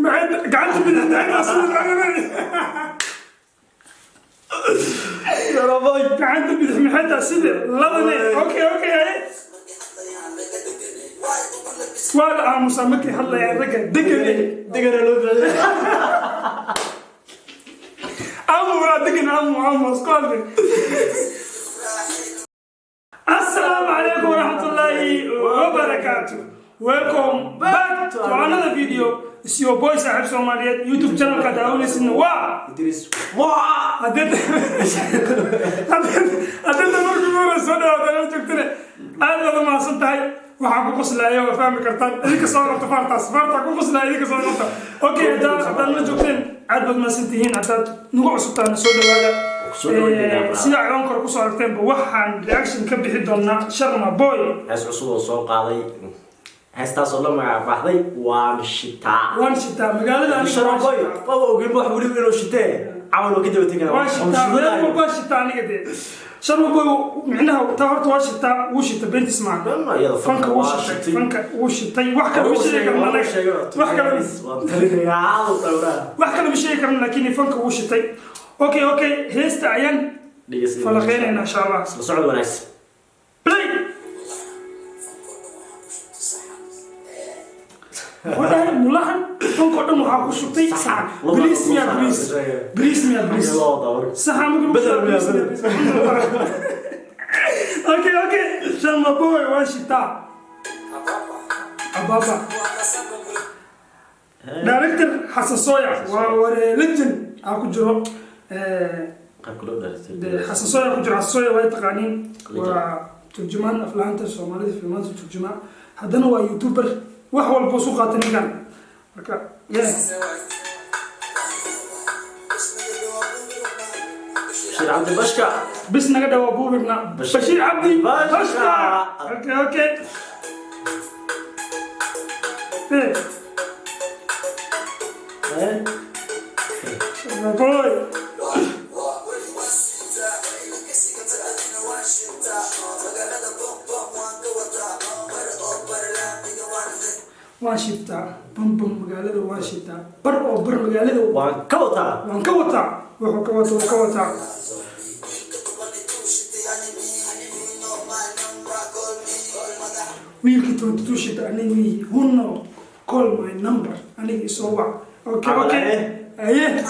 Gacanta bidix maxay sidii ladanay? Sharma Boy. Gacanta bidix maxay tahay sidii ladanay? Okay, haye. Waa la aamusaa markay hadlayaan ragga degane. Degana loo bixiyay. Aamu walaa degan, aamu, aamu, isku hadlay. Assalaamu calaykum waraxmatullaahi wabarakaatu. Welcome back to another video. It's your boy Saaxiib Soomaaliyeed. YouTube channelka daawanaysidna waa Idris waa. Haddii markii hore soo dhawaada la joogtana, aad baad u mahadsan tahay. Waxaan ku qoslaayo waa fahmi kartaan idinka. Soo qabta faartaas, faartaa ku qoslaayo idinka soo qabta. Okay, haddaad la joogteen, aad baad mahadsan tihiin. Haddaad nagu cusubtaan, soo dhawaada. Soo dhawaada. Sida ciwaanka hore kusoo aragteenba, waxaan reaction ka bixi doonaa Sharma Boy. Hees cusub oo soo qaaday, heestaasoo la magac baxday "Waan Shitaa". Waan shitaa magaalada aniga. Sharma Waan Boy. shitaa. Waaba ogeyn wax weliba inuu shitee, camal oo ka daba tegana. Waan shitaa, meel walba waan shitaa aniga dee. Sharma Boy micnaha taa horta waa shitaa, wuu shita, beentis maaha. Iyada. Fanka wuu shitay, fanka wuu shitay. Wax kale ma sheegi karno anaga, wax kale. Waan talinayaa dhowraa. Wax kale ma sheegi karno, laakiin fanka wuu shitay. Okay, heesta ayaan falaqeynayna insha Allah. La socod wanaagsan. Play. Wuxuu dhahay mulahan fankoo dhan waxaa ku shubtay saxan. Bariis miya? Bariis, bariis miya? Bariis saxan marka lagu Bedel shubo, miya, bariis miya, bedel. Bariis. Okay, Sharma Boy, "Waan Shitaa". Ababa director Xasan Soya waa ware legend aa ku jiro. Dee Xasan Soya ku jiro. Xasan Soya waa taqaaniin, waa turjumaan aflaanta Soomaalida, filmaanta turjumaa, haddana waa YouTuber. Wax walba isu qaata ninkan. Marka yeah. Bashiir Cabdi Bashka. Bis naga dhawaa buubirna. Bashiir Cabdi Bashka. Bashka. Okay. Eh, Eh? boy. Waan shibtaa bam bam magaalada, waan shibtaa bar oo bar magaalada. Waan ka wataa. Waan ka wataa. Wuxuu ka wata, wuu ka wataa. Wiilkii 22 shita anigii, huno call my number, aniga isoo wac. Okay. Aye. Aye,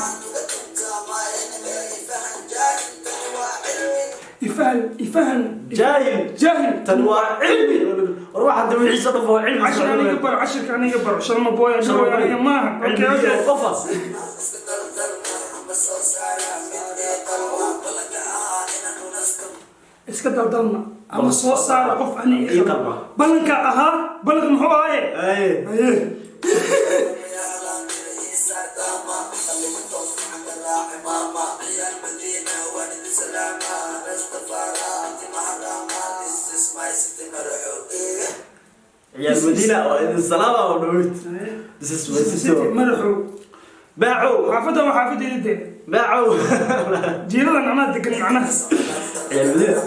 ifahan, ifahan. Jaahil. Jaahil. Tan waa cilmi. War waxaa dabiiciisa dhan waa cilmi. Cashir aniga baro, cashirka aniga baro, Sharma Boy aniga aniga maaha. Okay. Qofa. Iska daldalma ama soo saara qof ani ii qalma. Ballanka ahaa, ballanka muxuu ahaaye? Aye. Aye. Ciyaal Madiina waa idin salaama oo dhaweyd. This is my sister. Madaxu. Baacow. Xaafadda waa xaafaddeeda dee. Baacow. Jiirada macnaha degan macnaha. Ciyaal Madiina.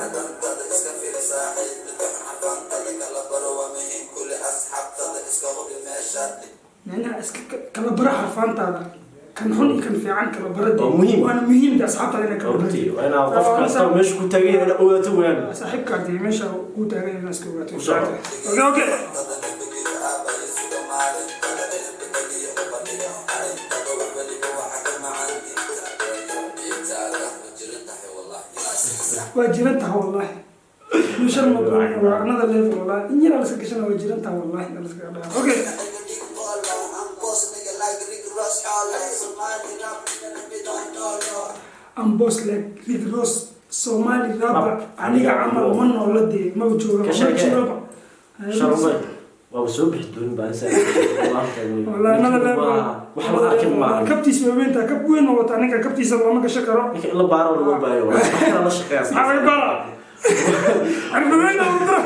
Macnaha iska kala bara xarfaantaada, kan xun iyo kan fiican kala bara dee. Waa muhiim. Waana muhiim de asxaabtaada inay kala Runtii baratid. waa inaa qof kasta meesha ku taagan yahay inaad ogaato weyaan. Saaxiibkaa dee meesha kuu taagan inaad iska ogaato. Ku soco. Okay. Waa jiran taha wallahi. Sharma Boy waa another level wallahi. In yar la iska gashana, waa jiran taha wallahi, la iska dhaha. Okay. I'm boss like Rick Ross, Somali rapper. Rap. Aniga camal ma noola dee, maba jooga, Ka ma sheekee. jiraba. Sharma waaba soo bixi doonin baan. Wallahi another level. Wax la arkin maaha. Kabtiisa waa weyntaa, kab weyn oo wataa ninka, kabtiisa lama gashan karo. Ninka in la baaro lagu baayo, wax kala la shaqeeya. Maxaa laga baaraa? Xirfadweyn oo dira.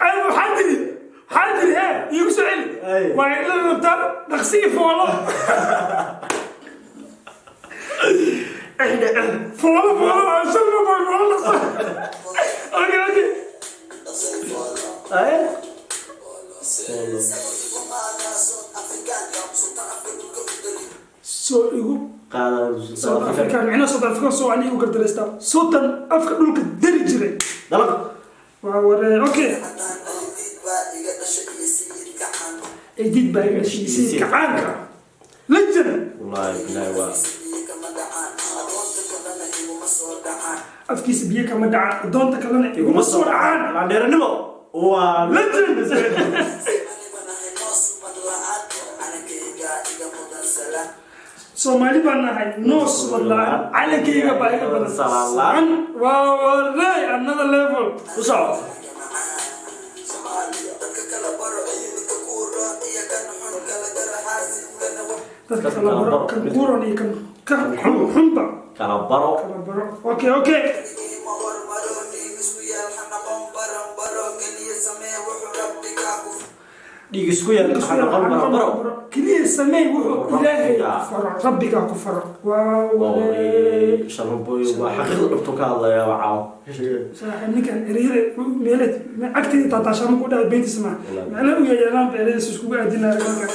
Ay, waxaa tiri, waxaa tiri hee, iigu soo celi. Ay. Waa in la rabtaa dhaqsi iyo foolo. Foolo foolo, Sharma Boy foolo dhaqso. Okay. Ay. Soo igu Qaada. South African, micnaha South African soo aniga u gardareystaa, sultan afka dhulka dari jiray. Dalaq. Waa waree. Okay, Ciidid baa iga dhashay sayidka caanka, legend. Wallahi billahi waa Afkiisa biyo kama dhacaan, adoonta kalena iguma soo dhacaan. Laandheeranimo waa Legend. Soomaali baan nahay, noo subad la-aan, calankayga baa iga badan Salaan. Waa waree, another level. U soco. Dadka kala baro, kan quran iyo kan ka xunba. Kala baro. Kala baro. Okay. Dhiig isku yaal waxaa noqon baro baro. Keliya samee wuxuu Ilaahay ku faro, Rabbigaa ku faro. Waa waree. Sharma Boy waa xaqiiqda dhabtu ka hadlaya, waa caawo. Saaxiib, ninkan ereyada meeleed agteeda taataashaama ku dhahay beentiisa maa macnaha u yeelaan ba ereyadaas iskugu aadinaya marka.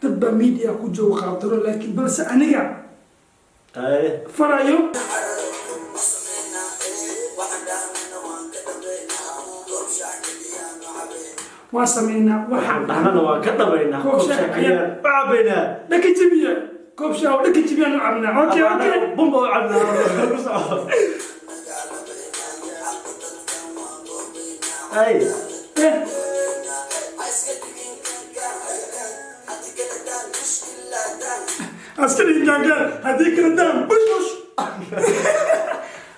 Dad baa media ku jooga qaabdaro, laakiin balse aniga Ay. farayo. Waan sameynaa waxaan waxaan dhahnana waan ka dhabaynaa. Koob koob shaah shaah ayaan u cabaynaa. Dhaka jabiya, koob shaah oo dhaka jabiyaan u cabnaa. Okay. Bumba u cabnaa. Ku soco. Ay. Eh. Askari gaangaan haddii kala daan bush bush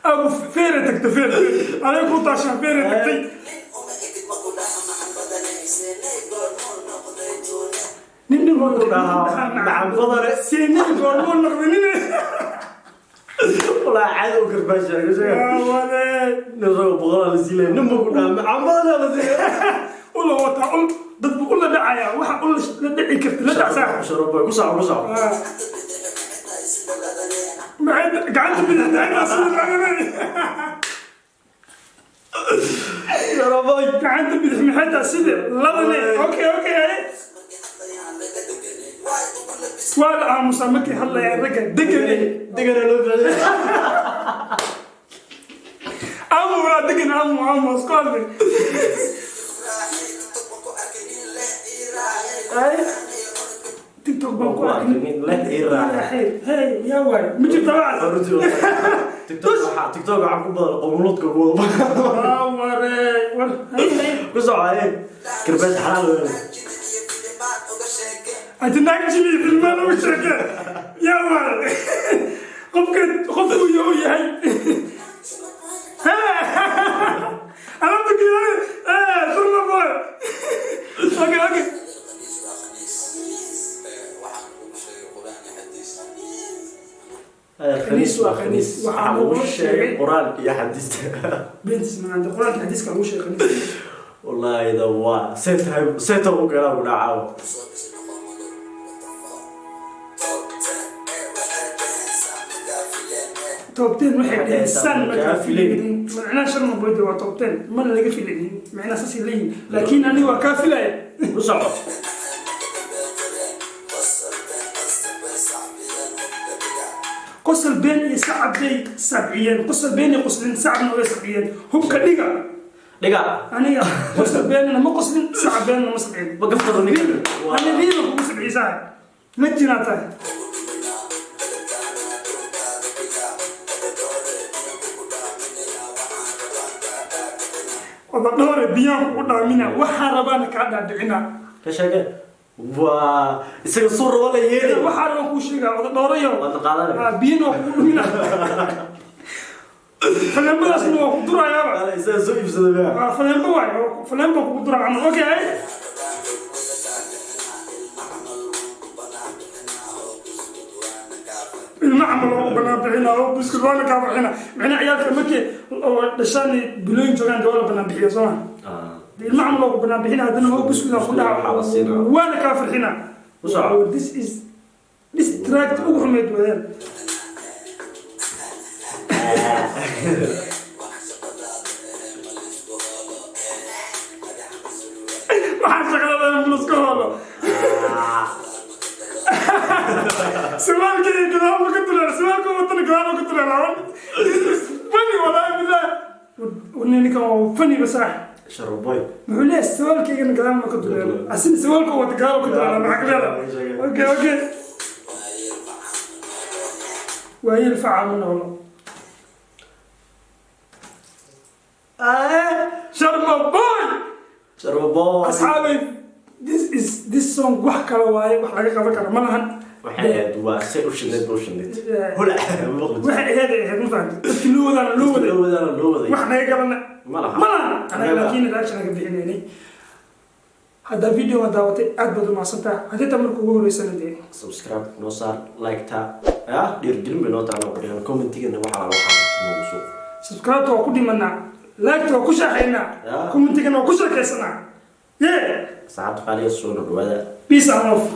abu feere tagta, feer aday ku taashaa, feere tagtay. Nin Wuxuu dhahaa macaan badane. Seenay goormuu noqday nin? Walaa caadi u karbaashaa ka sheega. Waa Nin ragga boqolaa la siilaya, nin buu ku dhahaa macaan badanaa la siilaya. Ula wataa ul, dad buu ula dhacayaa, waxa ul la dhici karta la dhacsaa. Sharma Boy, ku soco, ku soco. Maxay gacanta bidixda sida laga Sharma Boy. Gacanta bidix maxay tahay sida labane? Okay. Waa la aamusaa markay hadlayaan ragga degane. Degana loo bixiyay. Aamu walaa degan, aamu aamu isku hadlay. Ay. TikTok baan ku arkay nin leh ii raaxay. Hey, yaa waay, ma jirta bacd. Runtii waa TikTok waxaa ku badan qowmuluudka ku wada. Waa waree war, hey hey. Ku soco. Ay, karbaash xalaal weyn. Ajnaag jibi filmaan ugu sheeke, yaa waay, qofka qofku u yahay alaabta kiilaay Sharma Boy. Okay. Khaniis waa khaniis, waxaa waxaa lagu lagu sheegay sheegay qur-aan iyo xadiista. Beentiis maanta qur-aanka xadiiska lagu sheegay khaniis. Wallaahi da waa see tahay, see tahay u keenaa ku dhacaawo. Top 10 waxay dhaheen san ma kaa kaa filaynin. filaynin. Macnaha Sharma Boy waa top 10 mana laga filaynin, macnaha saasay leeyihin, laakiin aniga waa kaa filaya. U soco. Qosol been iyo sacab bay sabciyeen, qosol been iyo qoslin sacabna way sabciyeen, hubka dhiga. Dhiga. Aniga qosol beenna ma qoslin, sacab beenna ma sabcin. Ma gaftado ninka. Ani riina kugu sabcisaa ma jiraa tahay. Wada dhowre biyaan kugu dhaamina, waxaa rabaana kaa dhaadhicina. Ka sheege, waa isaga suu rabo la yeelay. Waxaa rabaan kuu sheegaa wada dhowrayo. Waad qaadanay. Biyana waa kugu dhumina, faleembadaasna waa ku durayaaba. Wala isaga soo iibsada baa. Faleembo waay, faleembo kugu duraa camal. Okay. Ilma camal oo banaan bixina oo buskud waana kaa bixina, macnaha ciyaalka markii oo dhashaan bilooyin joogaan dee waa la banaan bixiya, soo ma? Ilma camal oo banaan bixina, haddana hoo buskuda ku dhaca. Waxaa la siinaa. Waana kaa farxina. U soco. This is diss track ugu xumeyd weeyaan. Waxaa shaqada laska holo. Surwaalkii gadaal ka tuleel, surwaalka watana gadaal ka tuleel. This is funny, wallahi billah. Ninkan waa funny ba, saax. Sharboy. Muxuu leeyahay? Surwaalkaygana gadaal ma ka tuleelo, asina surwaalka wata gadaal ka tuleela. Maxaa ka leedahay? Okay, waayeel facaa ma noolo. Sharma Boy. Sharboy. Asxaabay, this is this song wax kale waaye, wax laga qaban karo ma lahan. Waxay ahayd, waa say u shidnayd ba u shidnayd. Holac. Waxay ahayd, ma fahamtay? Dadkii loo wadaana loo waday. Loo wadaana loo waday. Wax naga galana ma laha. Ma lahan anaga, laakiin reaction ka bixinaynay. Haddaa video daawatay, aad baad u mahadsantaha. Haddii taa marka ugu horeysana dee Subscribe noo saar, like-ta ah dhiirigelin bay noo taana ku dhigan, commentigana waxaa noogu soo. Subscribe waa ku dhimanaa, like waa ku shaaxaynaa, commentigana waa ku sheekaysanaa, yeah. Saacad qaaliya soo dhawaada. Peace and love.